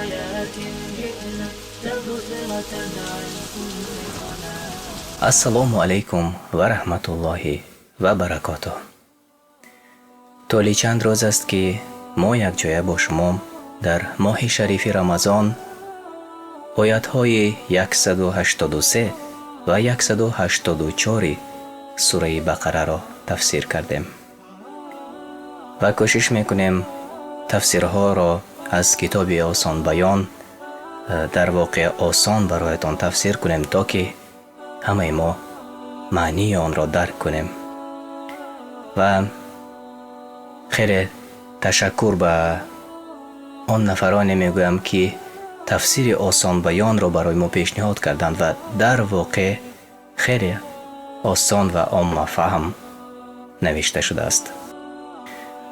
آيات جئنا تبصرة عن كل ضلال. Ассалому алайкум ва раҳматуллоҳи ва баракотуҳ. Тӯли чанд рӯз аст, ки мо якҷоя бо шумо дар моҳи шарифи Рамазон оятҳои 183 ва 184 сураи Бақараро тафсир кардем ва кӯшиш мекунем тафсирҳоро аз китоби Осонбаён, дар воқеъ осон бароятон тафсир кунем, то ки ҳамаи мо маънии онро дарк кунем. Ва хеле ташаккур ба он нафароне мегӯям, ки тафсири Осонбаёнро барои мо пешниҳод карданд ва дар воқеъ хеле осон ва оммафаҳм навишта шудааст.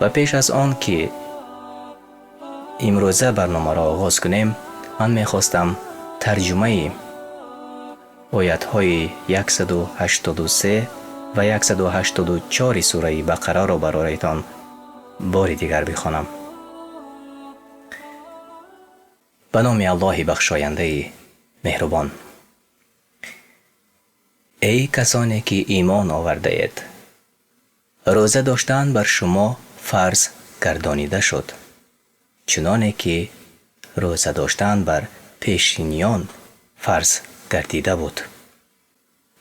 Ва пеш аз он ки имрӯза барномаро оғоз кунем, ман мехостам тарҷумаи оятҳои 183 ва 184 сураи Бақараро бароятон бори дигар бихонам. Ба номи Аллоҳи бахшояндаи меҳрубон. Эй касоне ки имон овардаед, рӯза доштан бар шумо фарз гардонида шуд, чуноне ки рӯза доштан бар пешиниён фарз гардида буд,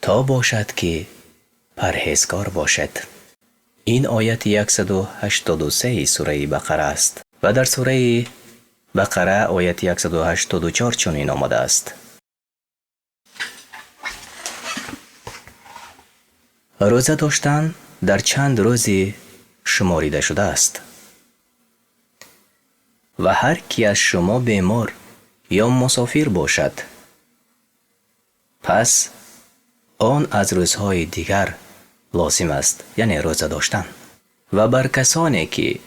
то бошад ки парҳезгор бошед. Ин ояти 183 сураи Бақара аст ва дар сураи Бақара ояти 184 чунин омадааст: рӯза доштан дар чанд рӯзи шуморида шудааст ва ҳар ки аз шумо бемор ё мусофир бошад, пас он аз рӯзҳои дигар лозим аст, яъне рӯза доштан. Ва бар касоне ки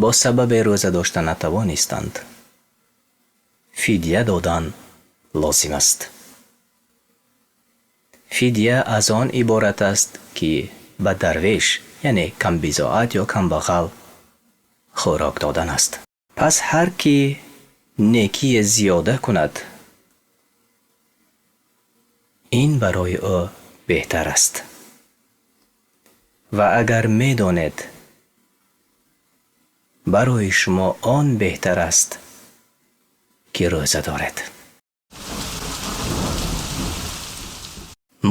бо сабаби рӯза дошта натавонистанд, фидя додан лозим аст. Фидя аз он иборат аст, ки ба дарвеш, яъне камбизоат ё камбағал, хӯрок додан аст. Пас ҳар ки некие зиёда кунад, ин барои ӯ беҳтар аст. Ва агар медонед, барои шумо он беҳтар аст, ки рӯза доред.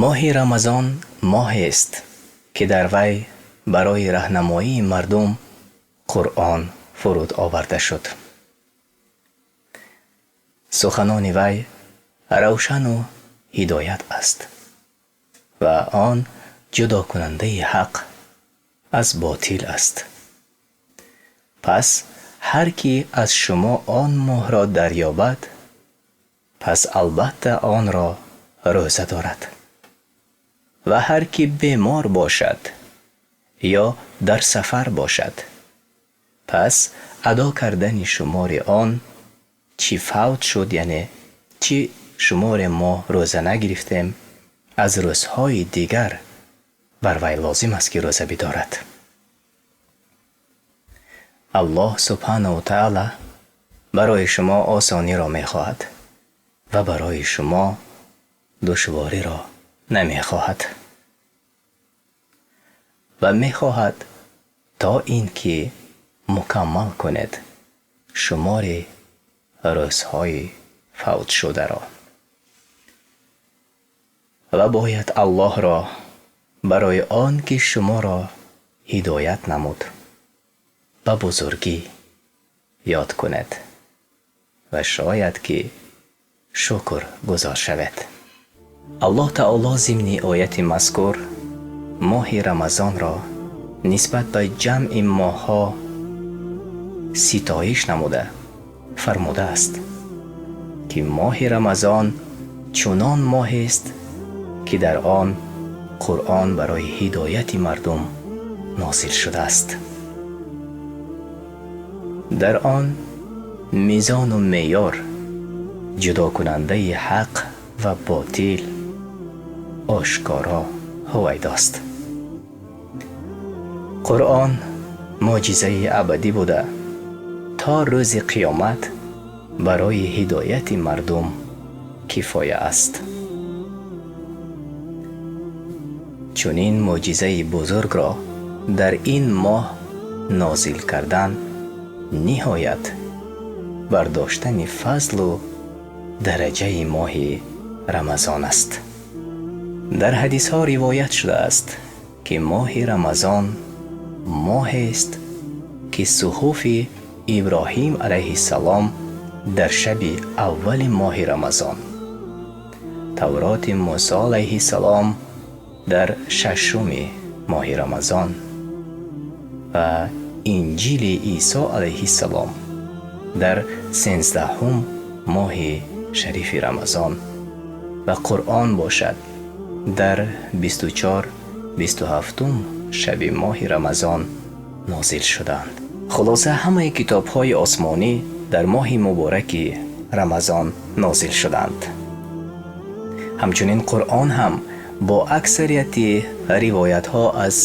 Моҳи Рамазон моҳест, ки дар вай барои раҳнамоии мардум Қуръон фуруд оварда шуд. Суханони вай равшану ҳидоят аст ва он ҷудокунандаи ҳақ аз ботил аст. Пас ҳар ки аз шумо он моҳро дарёбад, пас албатта онро рӯза дорад. Ва ҳар ки бемор бошад ё дар сафар бошад, пас адо кардани шумори он чӣ фавт шуд, яъне чӣ шуморе мо рӯза нагирифтем, аз рӯзҳои дигар бар вай лозим аст, ки рӯза бидорад. Аллоҳ субҳанаҳу таъала барои шумо осониро мехоҳад ва барои шумо душвориро намехоҳад ва мехоҳад то ин ки мукаммал кунед шумори рӯзҳои фавтшударо. Ва бояд Аллоҳро барои он ки шуморо ҳидоят намуд ба бузургӣ ёд кунед ва шояд ки шукр гузор шавед. Аллоҳ таоло зимни ояти мазкур моҳи Рамазонро нисбат ба ҷамъи моҳҳо ситоиш намуда фармудааст, ки моҳи Рамазон чунон моҳест, ки дар он Қуръон барои ҳидояти мардум нозил шудааст. Дар он мизону меъёр ҷудокунандаи ҳақ ва ботил ошкоро ҳувайдост. Қуръон мӯъҷизаи абадӣ буда, то рӯзи қиёмат Барои ҳидояти мардум кифоя аст. Чунин мӯъҷизаи бузургро дар ин моҳ нозил кардан ниҳоят бардоштани фазлу дараҷаи моҳи Рамазон аст. Дар ҳадисҳо ривоят шудааст, ки моҳи Рамазон моҳест, ки суҳуфи Иброҳим алайҳиссалом дар шаби аввали моҳи Рамазон, Тавроти Мусо алайҳиссалом дар шашуми моҳи Рамазон ва Инҷили Исо алайҳиссалом дар 13-ум моҳи шарифи Рамазон ва Қуръон бошад дар 24, 27-ум шаби моҳи Рамазон нозил шуданд. Хулоса, ҳамаи китобҳои осмонӣ дар моҳи мубораки Рамазон нозил шуданд. Ҳамчунин Қуръон ҳам бо аксарияти ривоятҳо аз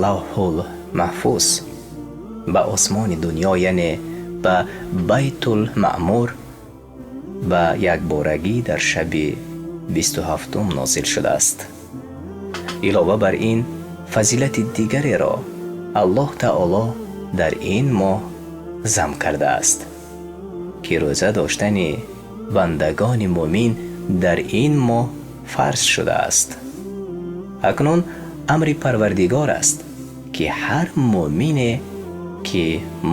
Лавҳул Маҳфуз ба осмони дунё, яъне ба Байтул Маъмур, ба якборагӣ дар шаби 27-ум нозил шудааст. Илова бар ин, фазилати дигареро Аллоҳ Таоло дар ин моҳ зам кардааст, ки рӯза доштани бандагони мӯмин дар ин моҳ фарз шудааст. Акнун амри Парвардигор аст, ки ҳар мӯмине ки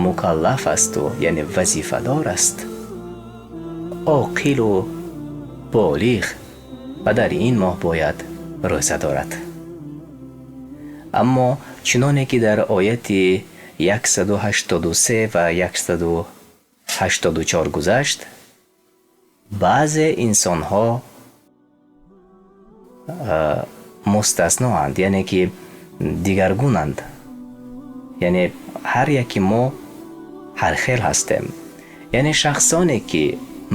мукаллаф асту, яъне вазифадор аст, оқилу болиғ ва дар ин моҳ бояд рӯза дорад. Аммо чуноне ки дар ояти 183 ва 184 гузашт, баъзе инсонҳо мустасноанд, яъне ки дигаргунанд, яъне ҳар яки мо ҳар хел ҳастем, яъне шахсоне ки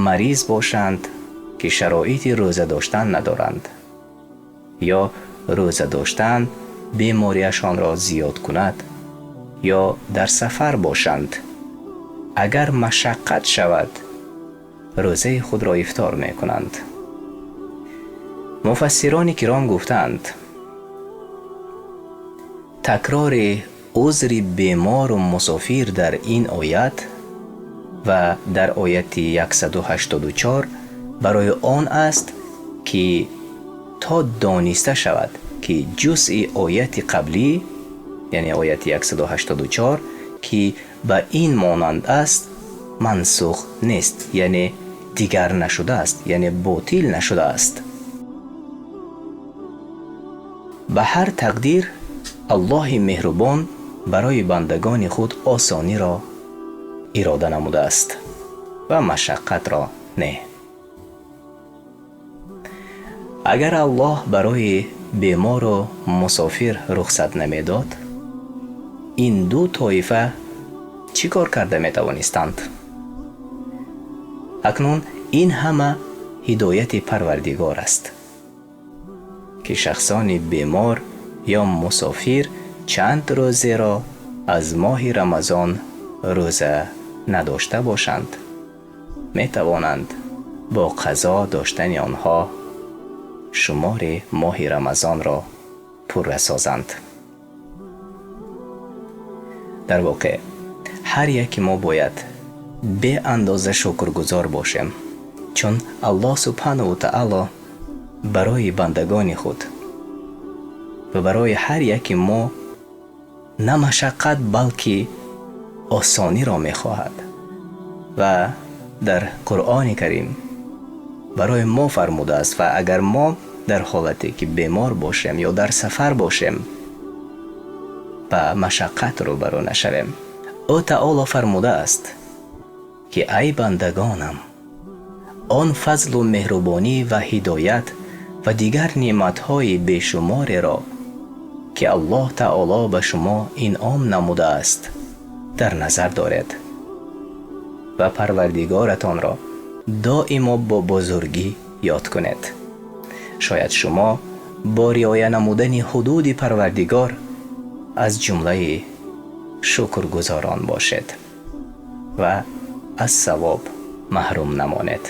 мариз бошанд, ки шароити рӯза доштан надоранд ё рӯза доштан бемориашонро зиёд кунад ё дар сафар бошанд, агар машаққат шавад, рӯзаи худро ифтор мекунанд. Муфассирони киром гуфтаанд, такрори узри бемору мусофир дар ин оят ва дар ояти 184 барои он аст, ки то дониста шавад, ки ҷузъи ояти қаблӣ, яъне ояти 184, ки ба ин монанд аст, мансух нест, яъне дигар нашудааст, яъне ботил нашудааст. Ба ҳар тақдир, Аллоҳи меҳрубон барои бандагони худ осониро ирода намудааст ва машаққатро не. Агар Аллоҳ барои бемору мусофир рухсат намедод, ин ду тоифа чӣ кор карда метавонистанд? Акнун ин ҳама ҳидояти Парвардигор аст, ки шахсони бемор ё мусофир чанд рӯзеро аз моҳи Рамазон рӯза надошта бошанд, метавонанд бо қазо доштани онҳо шумори моҳи Рамазонро пурра созанд. Дар воқеъ, ҳар яки мо бояд беандоза шукргузор бошем, чун Аллоҳ субҳанаву таъоло барои бандагони худ ва барои ҳар яки мо на машаққат, балки осониро мехоҳад ва дар Қуръони Карим барои мо фармудааст, ва агар мо дар ҳолате ки бемор бошем ё дар сафар бошем, ба машаққат рӯбарӯ нашавем. Ӯ Таоло фармудааст, ки ай бандагонам, он фазлу меҳрубонӣ ва ҳидоят ва дигар неъматҳои бешумореро, ки Аллоҳ Таоло ба шумо инъом намудааст, дар назар доред ва Парвардигоратонро доимо бо бузургӣ ёд кунед. Шояд шумо бо риоя намудани ҳудуди Парвардигор аз ҷумлаи шукргузорон бошед ва аз савоб Маҳрум намонед.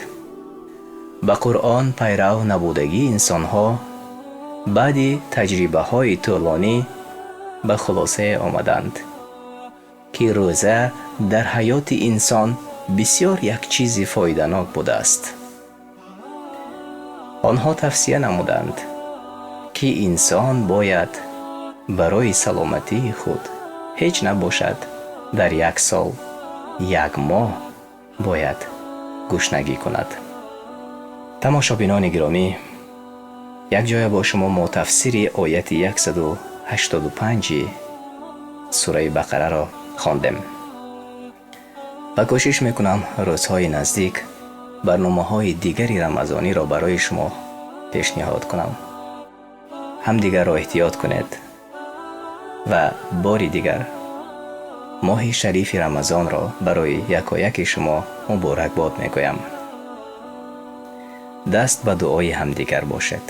Ба Қуръон пайрав набудагии инсонҳо баъди таҷрибаҳои тӯлонӣ ба хулосае омаданд, ки рӯза дар ҳаёти инсон бисёр як чизи фоиданок будааст. Онҳо тавсия намуданд, ки инсон бояд барои саломатии худ ҳеҷ набошад, дар як сол як моҳ бояд гушнагӣ кунад. Тамошобинони гиромӣ, якҷоя бо шумо мо тафсири ояти 185 сураи Бақараро хондем ва кӯшиш мекунам, рӯзҳои наздик барномаҳои дигари рамазониро барои шумо пешниҳод кунам. Ҳамдигарро эҳтиёт кунед ва бори дигар моҳи шарифи Рамазонро барои якояки шумо муборакбод мегӯям. Даст ба дуои ҳамдигар бошед.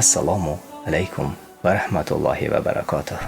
Ассалому алайкум ва раҳматуллоҳи ва баракотуҳ.